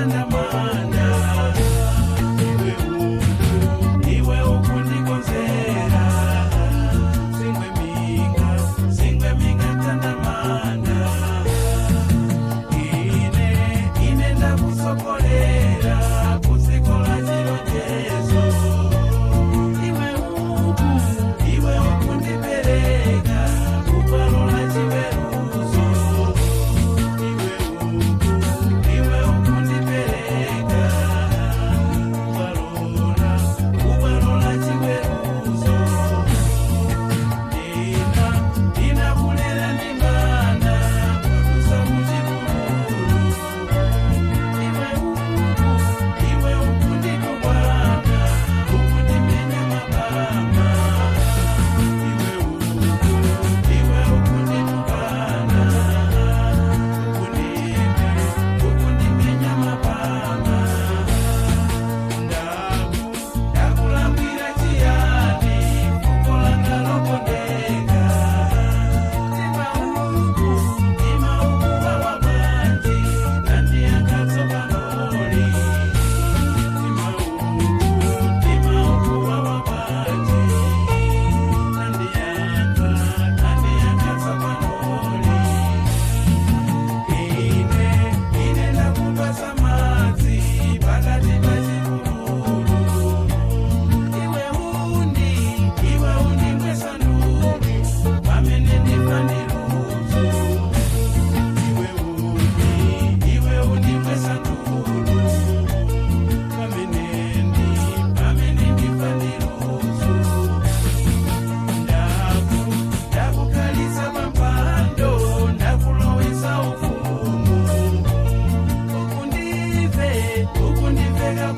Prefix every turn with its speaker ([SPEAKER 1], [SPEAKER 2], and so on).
[SPEAKER 1] Tandamanda. Iwe uku, iwe ukundikonzera singwe minga, singwe minga, tandamanda. Ine, ine ndakusokolera kudziko la chilonjezo. Iwe uku, iwe ukundipereka kubwalo la chiweruzo. Iwe uku, iwe ukundipereka kubwalo la chiweruzo. Ina, inakulera ndi mana kudusa muchipululu. Iwe uku, iwe ukunditukwana, ukundimenya mabama. Iwe uku, iwe ukunditukwana, ukundimenya mabama. Ndaku, ndakulakwira chiyani, fuko langa lokondeka? Mtima uku, mtima ukuwawa bwanji? Tandiyankha tsopanoli. Mtima uku, mtima ukuwawa bwanji? Tandiyankha, tandiyankha tsopanoli. Ine, ine ndakupasa madzi pakati pa chipululu. Iwe undi, iwe undimwesa ndulu pamene ndifa ndi ludzu. Iwe undi, iwe undimwesa ndulu pamene ndifa ndi ludzu. Ndaku, ndakukhalisa pampando, ndakulowesa ufumu. Ukundive, ukundiveka.